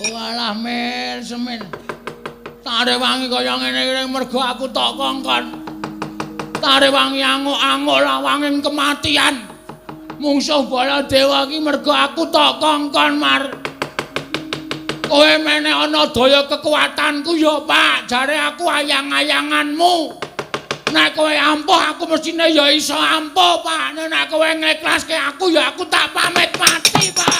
Walah Mir Semin. Tak rewangi kaya ngene iki mergo aku tok kongkon. Tak rewangi anguk-anguk lawanging kematian. Mungsuh Baladewa iki mergo aku tok kongkon Mar. Kowe meneh ana daya kekuatanku ya Pak, jare aku ayang-ayanganmu. Nek kowe ampuh aku mestine ya iso ampuh Pak. Nek kowe ngekhlaske aku ya aku tak pamit mati Pak.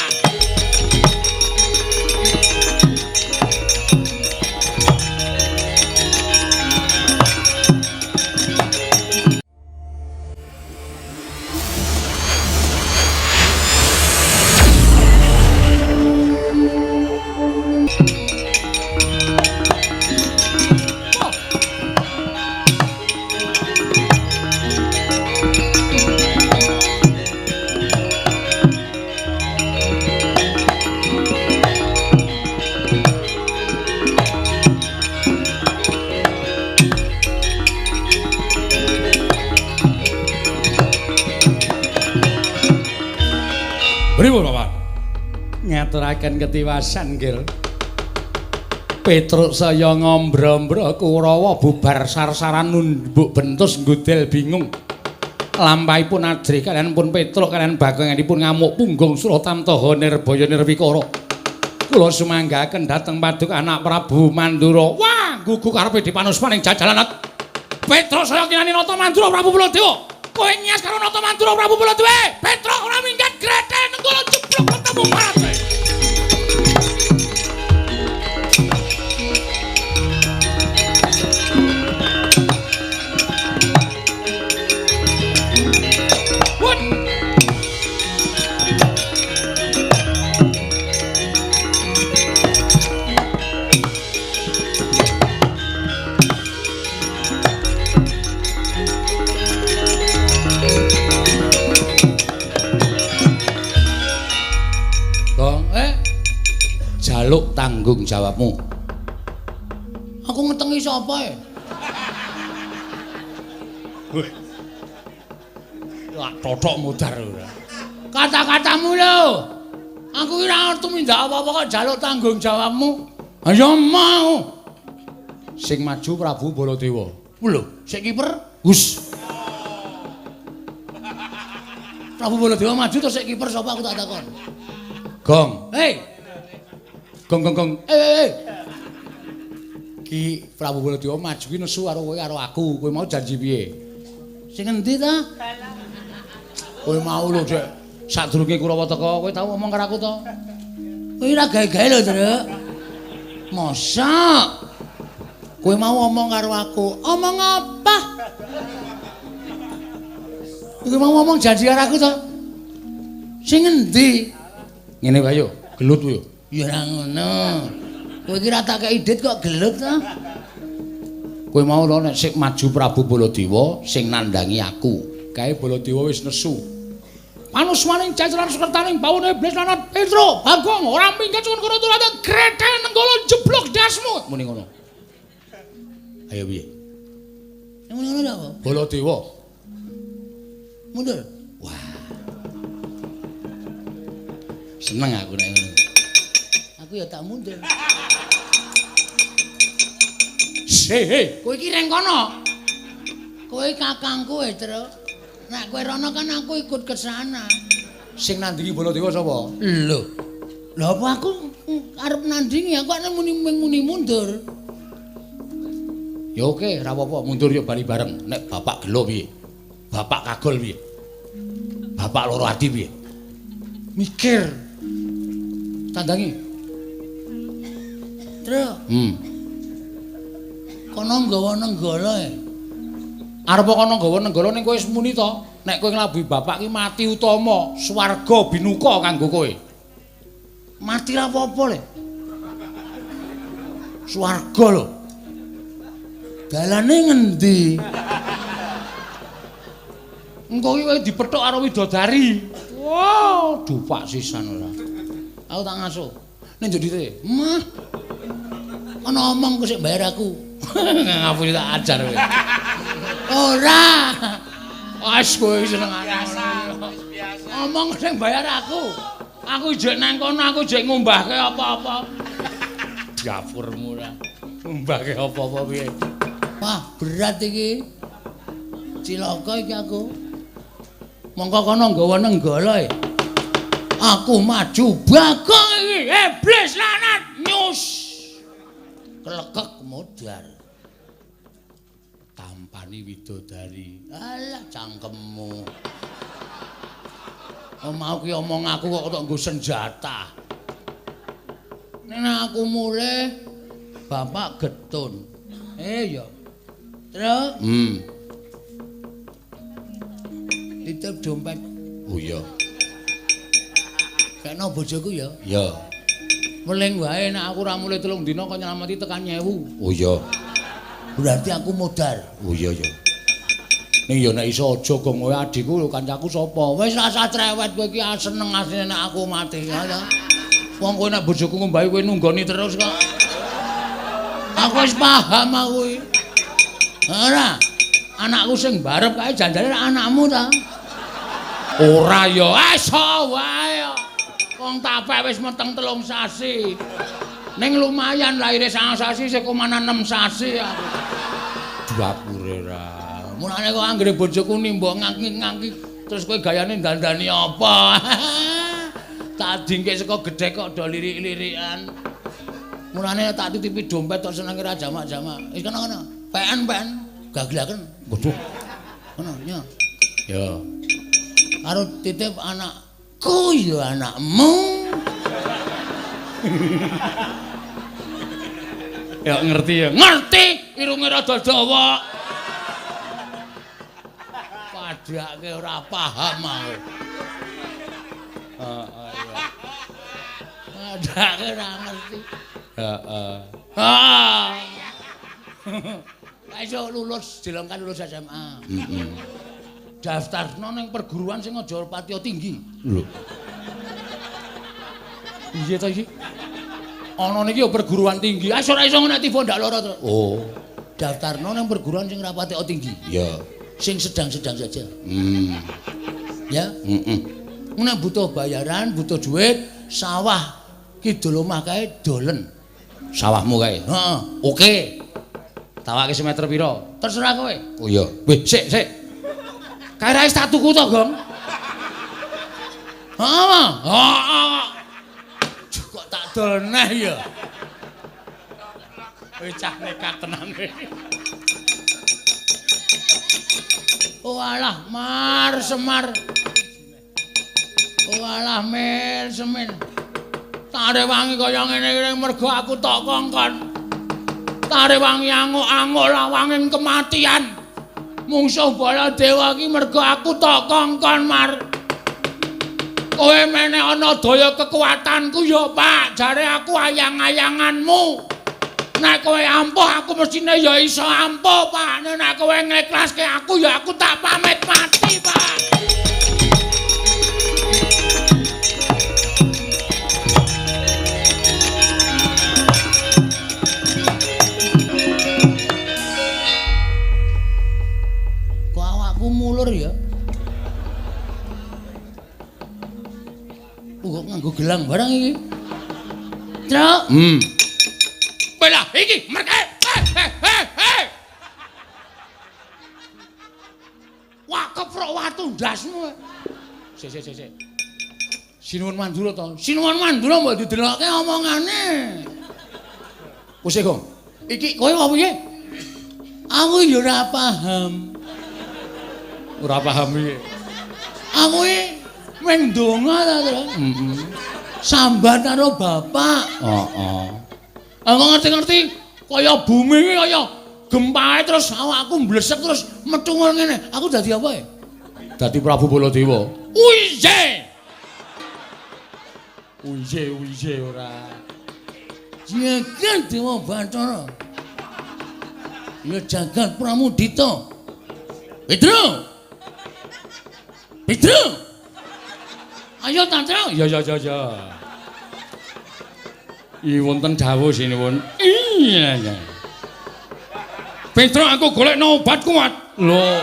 Pripun, Bapak? Ngaturaken ketiwasan, Gil. Petruk saya ngombro-ombro Kurawa bubar sarsaran numbuk bentus nggudel bingung. Lampahipun ajrih kaliyan pun Petruk kaliyan bagonganipun ngamuk punggung Suratamtaha Nirbaya Nirwikara. Kula sumanggaken dhateng paduka anak Prabu Mandura. Wah, gugu karepe dipanuspaning jajalan. Petruk saya kinani Nata Mandura Prabu Baladewa. Kowe nyas karo Nata Mandura Prabu Baladewa. Petruk ora minggat grethel nenggala jeblok ketemu marate. Jaluk tanggung jawabmu. Aku ngetengi sapa e? Wah, totok mudar ora. Kata-katamu lho. Aku ora tumindak apa-apa kok jaluk tanggung jawabmu. Ayo mau. Sing maju Prabu Baladewa. Lho, sik kiper? Gus. Prabu Baladewa maju terus sik kiper sapa aku tak takon. Gong. Hei. Gong gong gong. Eh. Ki Prabu Baladewa maju ki nesu karo kowe karo aku. Kowe mau janji piye? Sing endi ta? Kowe mau lho, Dek. Sadurunge Kurawa teka, kowe tau omong karo aku to? Kowe ora gawe-gawe lho, Truk. Mosok? Kowe mau omong karo aku. Omong apa? Kowe mau ngomong janji karo aku to? Sing endi? Ngene wae yo, gelut yo. Ya ora ngono. Kowe iki ora tak kei dit kok gelut to? Kowe mau lho nek sik maju Prabu Baladewa sing nandangi aku. Kae Baladewa wis nesu. Panusmaning jajaran sekertaning bawone iblis lanat Petruk, Bagong ora minggat cuwun kono turate grethel nenggala jeblok dasmu. Muni ngono. Ayo piye? Muni ngono apa? Baladewa. Mundur. Wah. Seneng aku nek ngono. Aku ya tak mundur. Hei, kowe iki reng kono. Kowe kakangku e, Truk. Nek kowe rono kan aku ikut ke sana. Sing nandingi Baladewa sapa? Lho. Lha apa aku arep nandingi aku nek muni mundur. Ya oke, ora apa-apa, mundur ya bali bareng. Nek bapak gelo piye? Bapak kagol piye? Bapak loro ati piye? Mikir. Tandangi. Truk. Kono nggawa nenggala e. Arep kono nggawa nenggala ning kowe wis muni to? Nek kowe nglabuhi bapak ki mati utama, swarga binuka kanggo kowe. Mati ra apa-apa le. Swarga lho. Dalane ngendi? Engko ki kowe dipethuk karo widodari. Wow, dupak sisan ora. Aku tak ngasuh. Ning njok dite. Mah. Ana omong ku sik bayar aku. Ngapusi tak ajar kowe. Ora. Wes kowe senengane. Biasa, wis biasa. Omong sing bayar aku. Aku ijek nang kono, aku ijek ngumbahke apa-apa. Dapurmu ora. Ngumbahke apa-apa piye. Wah, berat iki. Cilaka iki aku. Mongko kono nggawa nenggala e. Aku maju Bagong iki. Iblis lanat nyus. Klekek modar. Tampani widodari. Alah cangkemmu. Oh, mau ki omong aku kok tok nggo senjata. Nek aku mulih bapak getun. Ya. Terus? Titip dompet. Oh iya. Kena bojoku ya? Iya. Meling wae nek aku ora mulih 3 dina kok nyelameti tekan 1000. Oh iya. Berarti aku modar. Oh iya ya. Ning ya nek iso aja gong kowe adhiku lho kancaku sapa? Wis rasa cerewet kowe iki seneng asline nek aku mati ya ta. Wong kowe nek bojoku ngombahi kowe nunggoni terus kok. Aku wis paham aku iki. Ora. Anakku sing barep kae janjane anakmu ta. Ora ya, iso wae. Wong tapek wis meteng 3 sasi. Ning lumayan lahire 9 sasi sik komanan 6 sasi aku. Dapure ra. Mulane kok anggere bojoku nimbok ngangki-ngangki terus kowe gayane dandani apa? Tak dingke saka gedhe kok do lirik-lirikan. Mulane tak titipi dompet tok senenge ra jamak-jamak. Wis kono-kono. PN-PN gaglaken. Waduh. Kono nya. Ya. Karo titip anakku ya anakmu. Ya ngerti ya. Ngerti, irunge rada dawa. Padake ora paham aku. Heeh iya. Padake ora ngerti. Heeh. Heeh. Iso lulus, dilongkan lulus SMA. Heeh. Daftarno ning perguruan sing aja patiya tinggi. Lho. Piye ta iki? Ana niki ya perguruan tinggi. Ah ora iso nek tiba ndak lara to. Oh. Daftarno ning perguruan sing ora patiya tinggi. Iya. Sing sedang-sedang saja. Ya? Heeh. Nek butuh bayaran, butuh duit, sawah kidul omah kae dolen. Sawahmu kae? Heeh. Oke. Tawake semeter pira? Terserah kowe. Oh iya. Weh, sik, sik. Kae ra wis tak tuku to, Gong? Heeh. Heeh. Kok tak dol neh ya. Kowe cah nekat tenan. Oh alah, Mar Semar. Oh alah, Mir Semin. Tak rewangi kaya ngene iki mergo aku tok kongkon. Tak rewangi anguk-anguk lawanging kematian. Mungsuh Baladewa iki mergo aku tok kongkon, Mar. Kowe meneh ana daya kekuatanku ya, Pak. Jare aku ayang-ayanganmu. Nek kowe ampuh aku mestine ya iso ampuh, Pak. Nek kowe ngekhlaske aku ya aku tak pamit mati, Pak. Kok awakku mulur ya? Kok nganggo gelang barang iki? Truk. Belah iki merke. Hei. Wah, keprok watu ndasmu. Sik sik sik sik. Sinuwun Mandura to. Sinuwun Mandura mbok didelokke omongane. Wis Gong. Iki kowe apa piye? Aku ya ora paham. Ora paham piye? Aku iki mung ndonga ta, Tru. Heeh. Sambat karo bapak. Heeh. Aku ngerti-ngerti kaya bumi iki kaya gempae terus awakku mblesek terus metu ngene. Aku dadi apa ya? Dadi Prabu Baladewa. Uiye. Uiye uiye ora. Jagat Dewa Bathara. Ya jagat Pramudita. Petro. Petro. Ayo Tantra. Ya ya ya ya. I wonten dawuh sinuwun. Iya ya. Petro aku golekno obat kuat. Lho.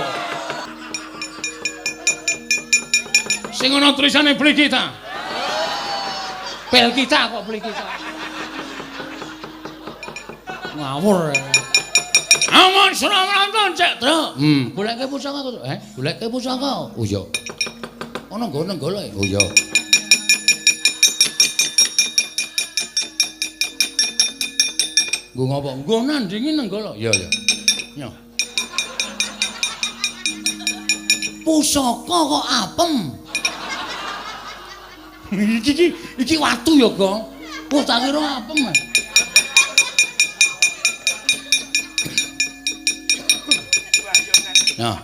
Sing ana tulisane beli kita. Bel kita kok beli kita. Ngawur. Amun Suramranta cek, Tru. Goleke pusaka, Tru. Goleke pusaka. Oh iya. Ana nggon Nenggala. Oh iya. Nggo ngopo? Nggo nandingi Nenggala. Iya, iya. Nyo. Pusaka kok apem. Iki watu ya, Gong. Wah, tak kira apem. Nah.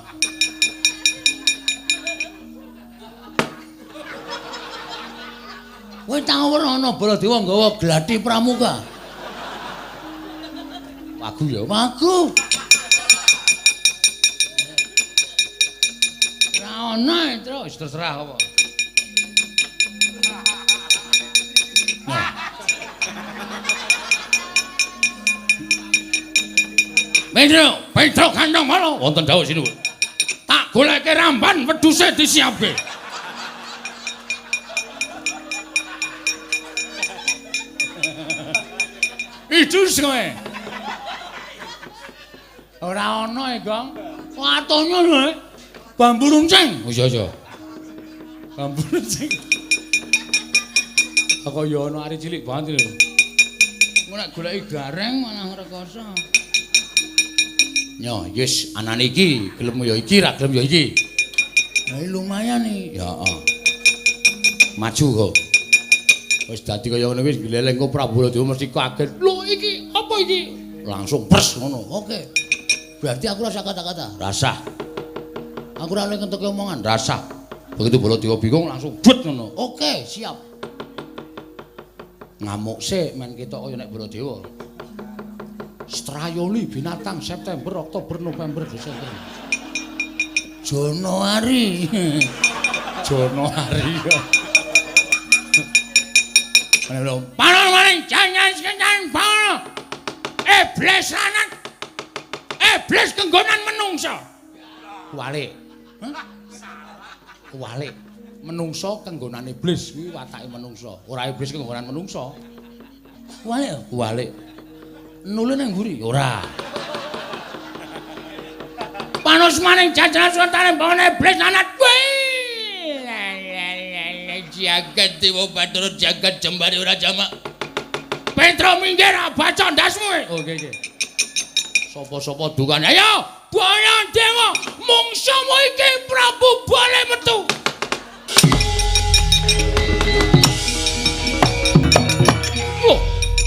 Kowe tau ora ana Baladewa nggawa gladi pramuka? Wagu ya, wagu. Ora ana, terus terserah apa. Nah. Petro kandang malo wonten dawuh sinuwun. Tak goleke ramban wedhuse disiapke. Idus kowe. Ora ana e, Gong. Watone lho. Bambu runcing. Oh iya iya. Bambu runcing. Kok ya ana ari cilik banget lho. Engko nek goleki gareng malah rekoso. Nyo, yes, anane iki, gelem ya iki, ra gelem ya iki. Lah lumayan iki. Ya, heeh. Maju kok. Wis dadi kaya ngono wis gleleng kok Prabu Baladewa mesti kaget. Lho iki apa iki? Langsung pers ngono. Oke. Berarti aku rasa kata-kata. Rasah. Aku ora oleh ngentuke omongan, rasah. Begitu Baladewa bingung langsung but ngono. Oke, siap. Ngamuk sik men ketok kaya nek Baladewa. Strayoli binatang September, Oktober, November, Desember. Januari. Januari. Panon maring jangan sekencan panon. Iblis lanang. Iblis kenggonan menungso. Kuwalik. Hah? Kuwalik. Menungso kenggonan iblis kuwi watake menungso. Ora iblis kenggonan menungso. Kuwalik, kuwalik. Nule nang mburi? Ora. Panus maning jajaran sultane bangane iblis lanat kuwi. Jagat dewa Bathara jagat jembare ora jamak. Petro minggir baca ndasmu. Oke oke. Sapa-sapa dukane. Ayo, Baladewa, mungsuhmu iki Prabu Bale metu.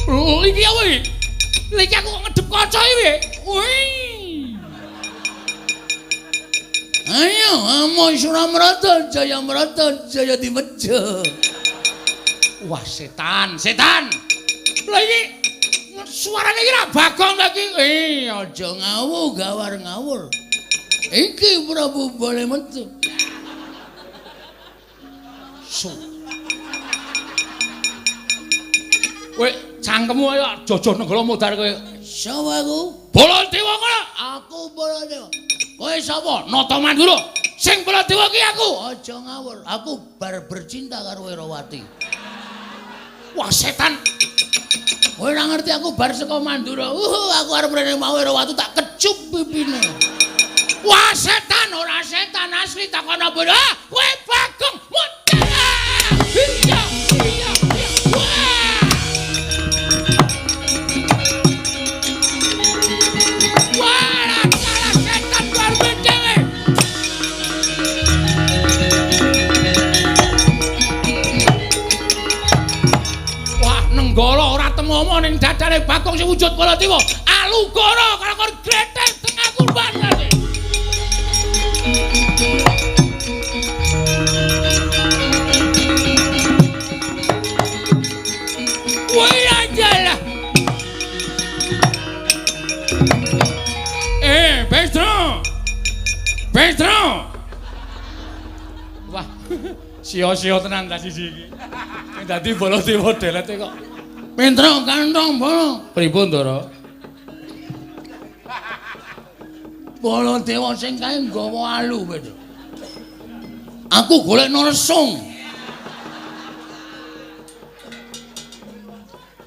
Loh, iki apa iki? Lha iki aku kok ngedep kaca iki. Wih. Ayo, Amo Suramrata, Jayamrata, Jaya Dimeja. Wah, setan, setan. Lha iki suarane iki ra Bagong ta iki. Aja ngawur, gawar ngawur. Iki Prabu Bale metu. Su. Kowe cangkemmu ayo jojoh Nenggala modar kowe. Sapa aku? Baladewa kono. Aku Baladewa. Kowe sapa? Nata Mandura. Sing Baladewa ki aku. Aja ngawur. Aku bar bercinta karo Wirawati. Wah, setan. Kowe ora ngerti aku bar saka Mandura. Aku arep rene mau Wirawati tak kecup pipine. Wah, setan ora setan asli takono bodoh. Kowe Bagong. Iya, iya, iya. Wah. Wah, salah setan luar dhewe. Wah, Nenggala ora temomo ning dadane Bagong sing wujud Baladewa. Alugara karo gretek tengah kurban. Woi aja lah. Petro. Petro. Wah, sia-sia tenan ta siji iki. Sing dadi Baladewa delete kok. Petro kantong bolo. Pripun, Ndara? Baladewa sing kae nggawa alu, Petro. Aku golekno lesung.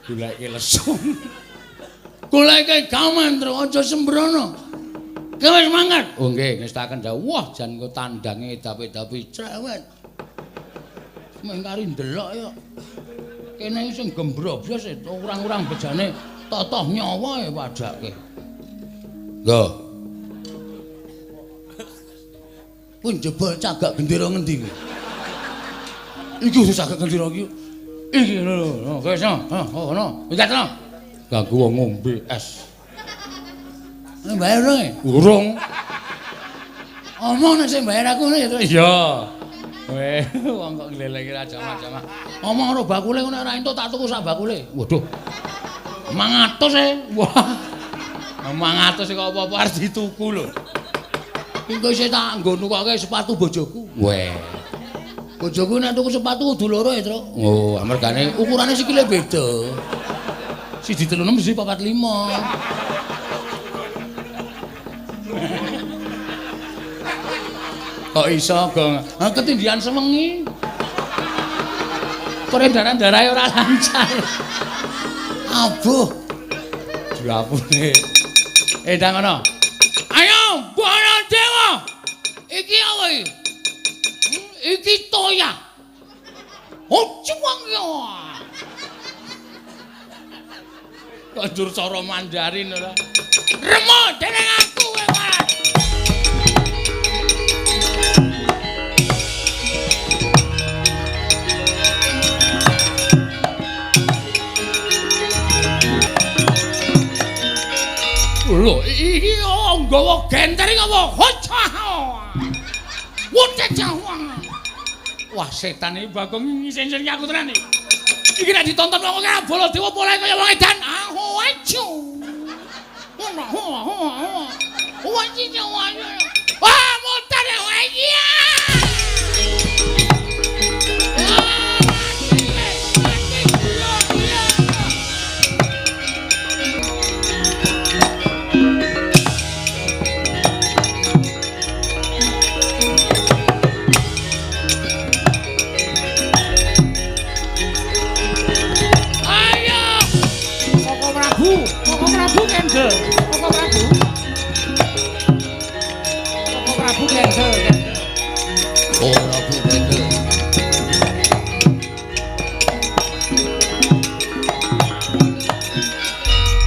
Goleke lesung. Goleke gaman, Tru, aja sembrono. Kowe wis mangkat. Oh nggih, ngestaken dawuh. Wah, jan engko tandange dapi-dapi cewek. Mung kari ndelok ya. Kene sing gembrobyos urang-urang bejane totoh nyawa e padake. Nggo. Pun jebol cagak gendera ngendi kuwi? Iki wis cagak gendera iki. Iki lho, wis no, ngono. Minggat no. Ganggu wong ngombe es. Bayar urung? Urung. Omong nek sing bayar aku ngono ya, Tru. Iya. Weh, wong kok nglelengi ra jamak-jamak. Omong karo bakule ngono ora entuk tak tuku sak bakule. Waduh. 500 e. Wah. 500 kok apa-apa arep dituku lho. Engko isih tak nggo nukoke sepatu bojoku. Weh. Bojoku nek tuku sepatu kudu loro ya, Tru. Oh, amargane ukurane sikile beda. Siji 36 siji 45. Kok iso, Gong? Ha ketindihan sewengi. Peredaran darahe ora lancar. Abuh. Diapune. Ndang ngono. Ayo, Baladewa. Iki apa iki? Iki toya. Oh, cuwang ya. Kok njur cara Mandarin ora? Remo dening aku kowe. Lho, iki nggawa genter iki apa? Hocah. Wah, setan iki Bagong ngisin-isin aku tenan iki. Iki nek ditonton wong akeh Baladewa polahe kaya wong edan. Aho ajo. Wah, mutar ya. Iya.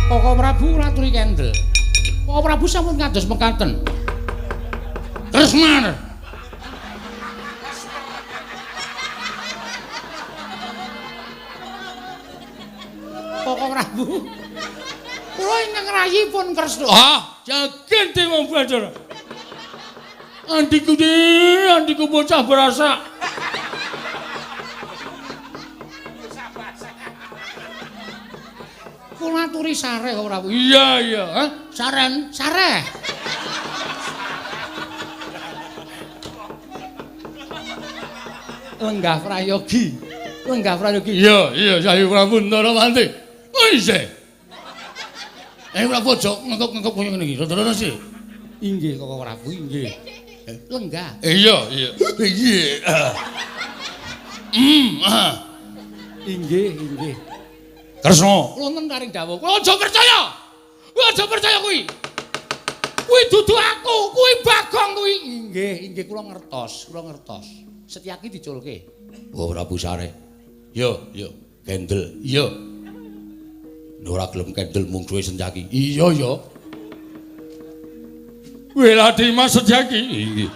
Koko Prabu raturi kendel. Koko Prabu sampun kados mekaten. Kresna. Koko Prabu. Kula ingkang rayi pun Kresna. Ah, jagen dewa Bathara. Andiku andiku bocah berasa. Kula aturi sareh Koko Prabu. Iya iya, hah? Saren, sareh. Lenggah prayogi. Lenggah prayogi. Iya, iya, Sayu Prabu Ndarawanti. Oh isih. Prabu aja ngekep-ngekep kaya ngene iki. Rada-rada sih. Inggih Koko Prabu, inggih. Lenggah. Iya, iya. Iya. Inggih, inggih. Kresna, wonten karing dawuh. Kowe aja percaya. Kowe aja percaya kuwi. Kuwi dudu aku, kuwi Bagong kuwi. Inggih, inggih kula ngertos, kula ngertos. Setyaki diculke. Oh, Prabu Sare. Yo, yo, kendel. Iya. Ora gelem kendel mungsuhe Setyaki. Iya, ya. Weladi Mas Setyaki. Inggih.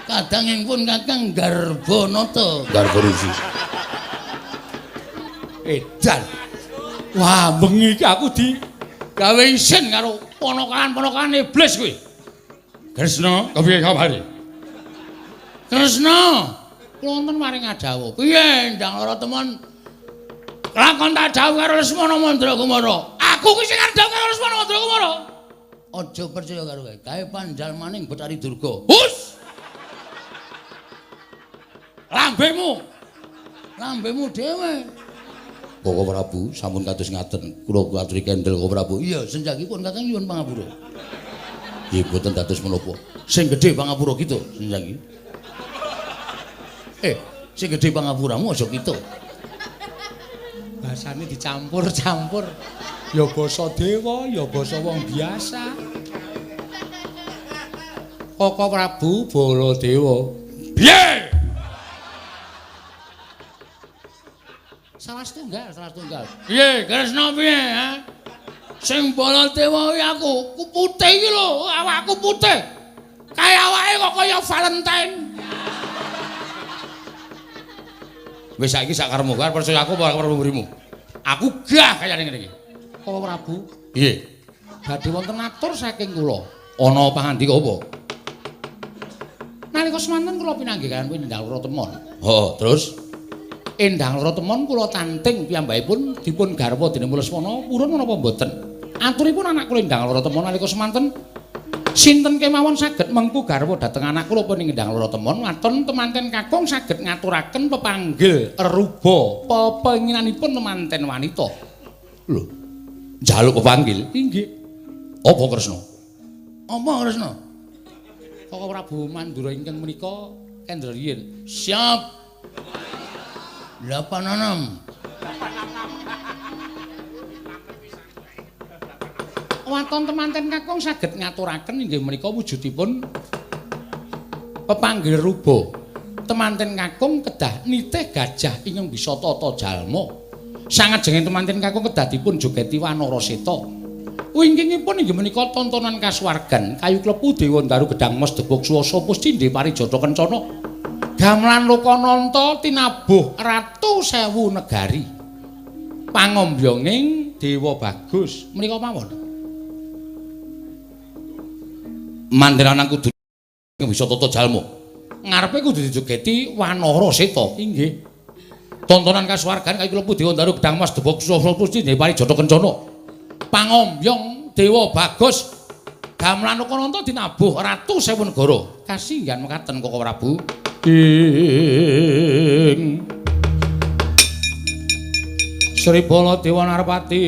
Kadangipun Kakang Garbanata. Garbarisi. Edan. Wah, bengi iki aku di gawe isin karo ponokan-ponokan iblis kuwi. Kresna, kepiye kabare? Kresna, wonten maring adawuh. Piye ndang lara temen? Lakon tak dawuh karo Lesmana Mandrakumara. Aku kuwi sing arep dawuh karo Lesmana Mandrakumara. Aja percaya karo kowe. Gawe panjalmaning Bathari Durga. Hus! Lambemu. Lambemu dhewe. Koko Prabu sampun kados ngaten. Kula aturi kendel Koko Prabu. Iya, senjakipun Kakang nyuwun pangapura. Nggih, mboten dados menapa. Sing gedhe pangapura kita, senjaki. Sing gedhe pangapuramu aja kita. Basane dicampur-campur. Ya basa dewa, ya basa wong biasa. Koko Prabu Baladewa. Piye? Salah setunggal, salah setunggal. Piye, Kresna piye, ha? Sing Baladewa kuwi aku, ku putih iki lho, awakku putih. Kaya awake kok kaya Valentine. Wis saiki sak karepmu, arep percaya aku apa arep mburimu? Aku gah kaya ngene iki. Koko Prabu, piye? Badhe wonten atur saking kula. Ana pangandika apa? Nalika semanten kula pinanggih kaliyan Endang Loro Temon. Heeh, terus Endang Loro Temon kula tanting piyambakipun dipun garwa dening Lesmana purun menapa mboten. Aturipun anak kula Endang Loro Temon nalika semanten sinten kemawon saged mengku garwa dhateng anak kula punika Endang Loro Temon waton temanten kakung saged ngaturaken pepanggil reruba pepenginanipun temanten wanita. Lho, njaluk pepanggil? Inggih. Apa Kresna? Apa Kresna? Koko Prabu Mandura ingkang menika kendra riyin. Siap. 86. Waton temanten kakung saged ngaturaken inggih menika wujudipun pepanggil ruba. Temanten kakung kedah nitih gajah ingkang bisa tata jalma. Sangajenge temanten kakung kedah dipun jogeti wanara seta. Wingkingipun inggih menika tontonan kasuwargan kayu klepu dewa ndaru gedang mas debog swasa puscindhe parijata kencana gamelan lokananta tinabuh ratu sewu negari pangombyonging dewa bagus menika mawon. Manten lanang kudu bisa tata jalma, ngarepe kudu dijogeti wanara seta. Inggih. Tontonan kasuwargan kayu klepu dewa ndaru gedang mas debog swasa puscindhe parijata kencana pangombyong dewa bagus gamelan lokananta dinabuh ratu sewu negara. Kasinggihan mekaten Koko Prabu. Ing Sri Baladewa Narpati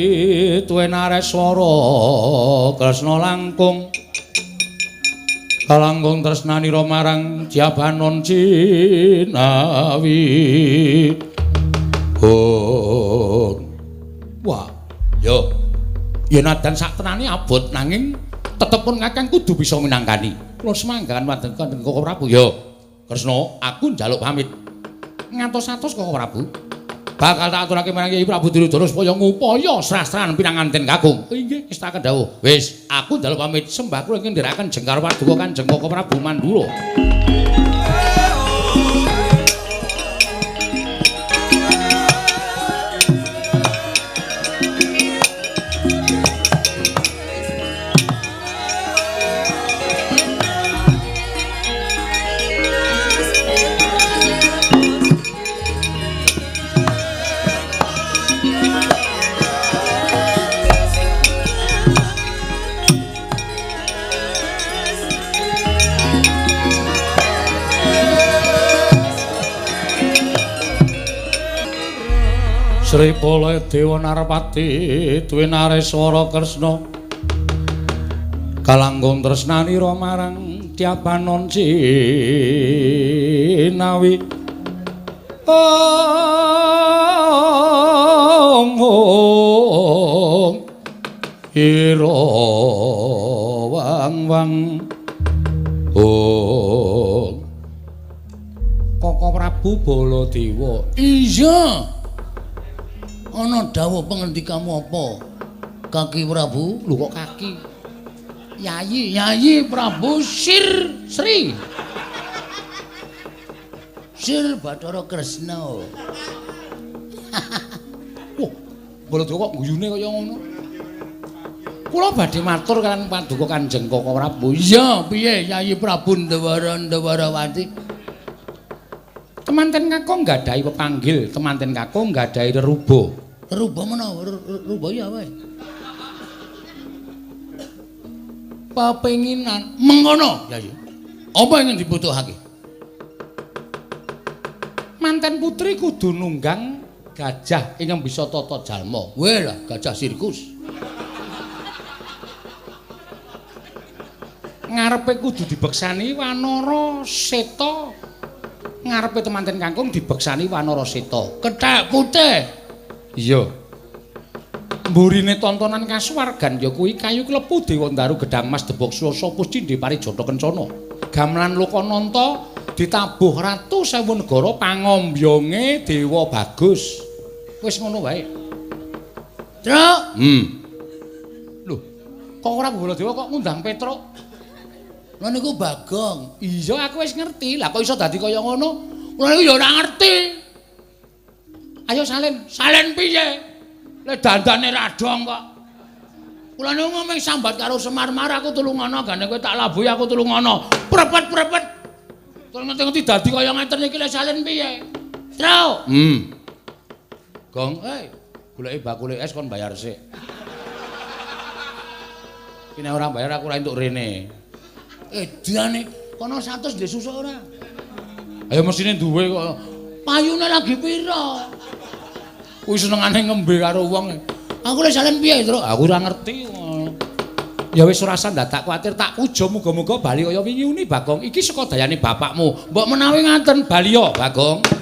tuwe nareswara Kresna langkung kalangkung tresnanira marang Jabanon Cinawi. Oh. Wah, yo yen adan sak tenane abot nanging tetep pun kakang kudu bisa minangkani. Kula semanggahan wonten Koko Prabu. Yo, Kresna, aku njaluk pamit. Ngantos-atos Koko Prabu. Bakal tak aturake marang Kyai Prabu Duryudana supaya ngupaya srastran pinanganten kakung. Inggih, ngestakaken dawuh. Wis, aku njaluk pamit. Sembah kula ingkang ndherekaken jengkar paduka Kanjeng Koko Prabu Mandura. Sri Baladewa Narpati tuwe nareswara Kresna kalangkung tresnanira marang Jabanon Cinawi. Ong ong ira wang wang ong. Koko Prabu Baladewa. Iya. Ana dawuh pengendikamu apa? Kaki Prabu? Lho kok kaki? Yayi, Yayi Prabu Sir Sri. Sir Bathara Kresna. Wah, Baladewa kok guyune kaya ngono. Kula badhe matur kaliyan paduka Kanjeng Koko Prabu. Iya, piye Yayi Prabu Ndawara Ndawarawati? Temanten kakung nggadahi pepanggil, temanten kakung nggadahi reruba. Reruba menapa? Reruba ya wae. Pepenginan mengkono, Yayi. Apa ingin dibutuhake? Manten putri kudu nunggang gajah ingkang bisa tata jalma. Weh lah, gajah sirkus. Ngarepe kudu dibeksani wanara seta. Ngarepe temanten kakung dibeksani wanara seta. Kethek putih. Iya. Mburine tontonan kasuwargan ya kuwi kayu klepu Dewa Ndaru Gedhang Mas Debok Swasa Puscindhe Parijata Kencana. Gamelan Lokananta ditabuh Ratu Sewu Negara pangombyonge Dewa Bagus. Wis ngono wae. Truk. Lho, kok ora Baladewa kok ngundang Petruk? Lha niku Bagong. Iya, aku wis ngerti. Lah kok iso dadi kaya ngono? Kula niku ya ora ngerti. Ayo salin. Salin piye? Le dandane ra dong kok. Kula niku ngomong sambat karo Semar, Mar aku tulungono, gane kowe tak labuhi aku tulungono. Prepet-prepet. Terus ngerti-ngerti dadi kaya ngeten iki le salin piye? Truk. Gong, hei, goleki bakule es kon bayar sik. Iki nek ora bayar aku ora entuk rene. Edane kono 100 ndek susuk ora? Ayo mesine duwe kok. Payune lagi pira? Kuwi senengane ngembe karo wong. Aku le salin piye, Truk? Aku ora ngerti. Ya wis ora usah ndadak kuwatir, tak puja muga-muga bali kaya wingi uni Bagong. Iki saka dayane bapakmu. Mbok menawi ngaten bali ya, Bagong.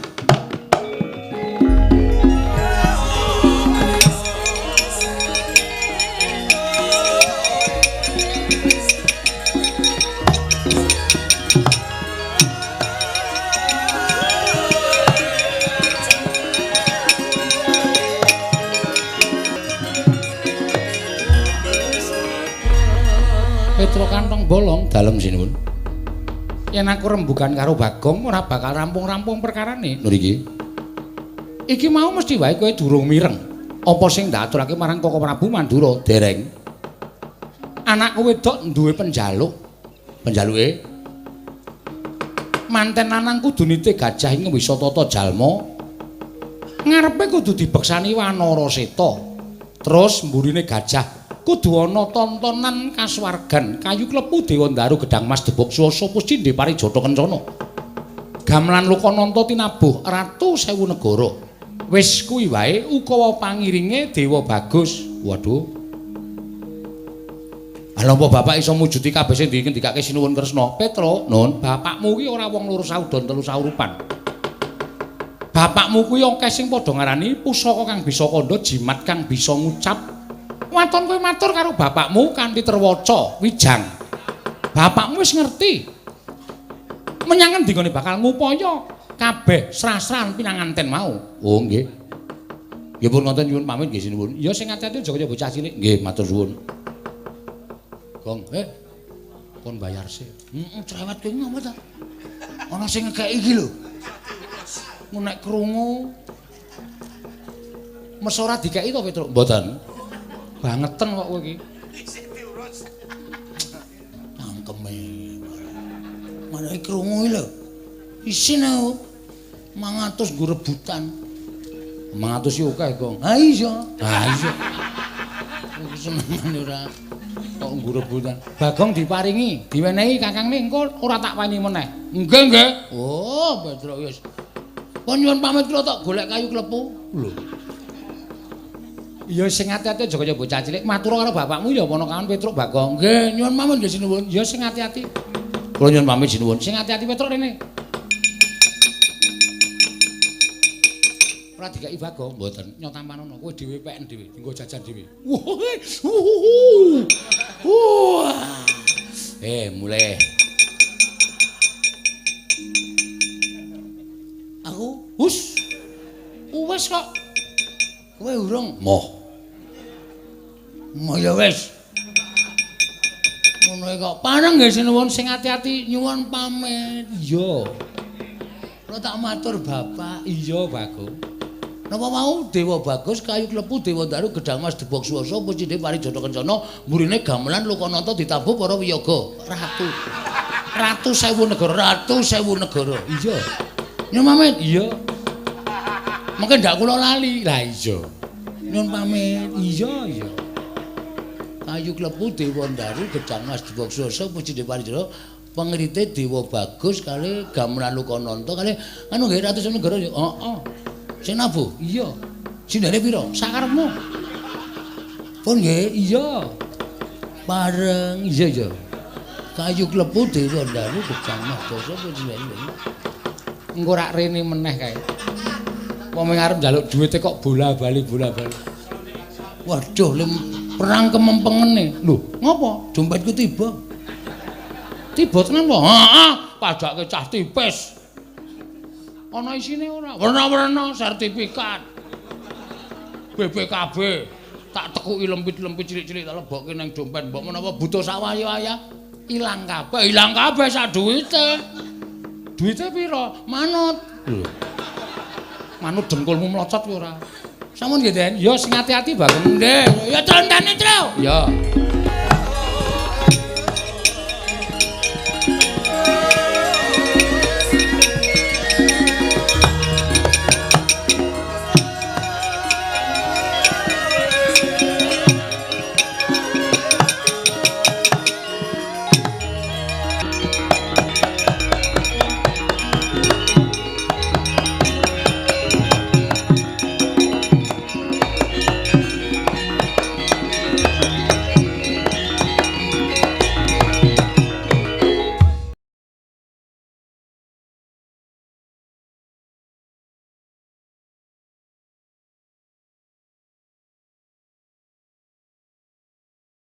Petro kantong bolong dalem sinuwun. Yen aku rembugan karo Bagong ora bakal rampung-rampung perkarane. Lho iki. Iki mau mesti wae kowe durung mireng. Apa sing ndaturake marang Koko Prabu Mandura? Dereng. Anakku wedok duwe penjaluk. Penjaluke manten lanang kudu nite gajah ing wisa tata jalma. Ngarepe kudu dibeksani Wanara Seta. Terus mburine gajah kudu ana tontonan kasuwargan kayu klepu Dewa Ndaru Gedhang Mas Debok Swasa Puscindhe Parijata Kencana. Gamelan Lokananta tinabuh Ratu Sewu Negara. Wis kuwi wae ukawa pangiringe Dewa Bagus. Waduh. Lha apa bapak iso mujudi kabeh sing dingendikake Sinuwun Kresna? Petro, Nun, bapakmu kuwi ora wong loro saudon telu saurupan. Bapakmu kuwi akeh sing padha ngarani pusaka kang bisa kandha, jimat kang bisa ngucap. Waton kowe matur karo bapakmu kanthi terwaca wijang. Bapakmu wis ngerti. Menyang endi nggone bakal ngupaya kabeh srasran pinanganten mau. Oh nggih. Nggih pun ngoten nyuwun pamit nggih sinuwun. Ya sing ati-ati aja kaya bocah cilik. Nggih matur suwun. Gong, kon bayar sik. Heeh, cerewet kowe ngopo ta? Ana sing ngekeki iki lho. Nek krungu mes ora dikeki to Petruk? Mboten. Bangeten kok kowe iki. Isih diurus. Cangkeme. Manahe krungu iki lho. Isin aku. 500 nggo rebutan. 500 iki akeh, Gong. Ha iya. Ha iya. Iki senengane ora kok nggo rebutan. Bagong diparingi, diwenehi kakangne engko ora tak weni meneh. Nggih, nggih. Oh, Petruk wis. Pun nyuwun pamit kula tok golek kayu klepu. Lho. Ya sing ati-ati aja kaya bocah cilik. Matur karo bapakmu ya ponakan Petruk Bagong. Nggih, nyuwun pamit nggih sinuwun. Ya sing ati-ati. Kula nyuwun pamit sinuwun. Sing ati-ati Petruk rene. Ora dikeki Bagong, mboten. Nyotamanono kowe dhewe peken dhewe, nggo jajan dhewe. Wah. Mulai. Aku hus. Wis kok. Kowe urung? Moh. Moh ya wis. Ngono kok. Pareng nggih sinuwun sing ati-ati nyuwun pamit. Iya. Kula tak matur bapak. Iya, Bagong. Napa mau Dewa Bagus kayu klepu Dewa Daru Gedhang Mas Debok Swasa Pucinde Parijata Kencana mburine gamelan Lokananta ditabuh para wiyaga. Ratu. Ratu Sewu Negara, Ratu Sewu Negara. Iya. Nyuwun pamit. Iya. Mungkin ndak kula lali. Lah iya. Nyuwun pamit. Iya, iya. Kayu klepu Dewa Daru Gedhang Mas Debok Swasa Pucinde Parijata pengrite Dewa Bagus kali gamelan Lokananta kali anu nggih Ratu Sewu Negara. Heeh. Sing nabuh? Iya. Sindene pira? Sakarepmu. Pun nggih? Iya. Pareng. Iya, iya. Kayu klepu Dewa Daru Gedhang Mas Dasa Pucinde. Engko rak rene meneh kae. Wong arep njaluk duwite kok bola-bali bola-bali. Waduh, lem perang kemempengene. Lho, ngopo? Dompetku tiba. Tiba tenan po? Heeh, padake cah tipis. Ana isine ora? Werna-werna sertifikat. BPKB tak tekuki lempit-lempit cilik-cilik tak lebokke nang dompet. Mbok menawa butuh sawaya-waya ilang kabeh, ilang kabeh sak duwite. Duwite pira? Manut. Lho. Manut dengkulmu mlocot kuwi ora. Sampun nggih, Den. Ya sing ati-ati, Bagong. Nggih. Ya trontane, Tru. Ya.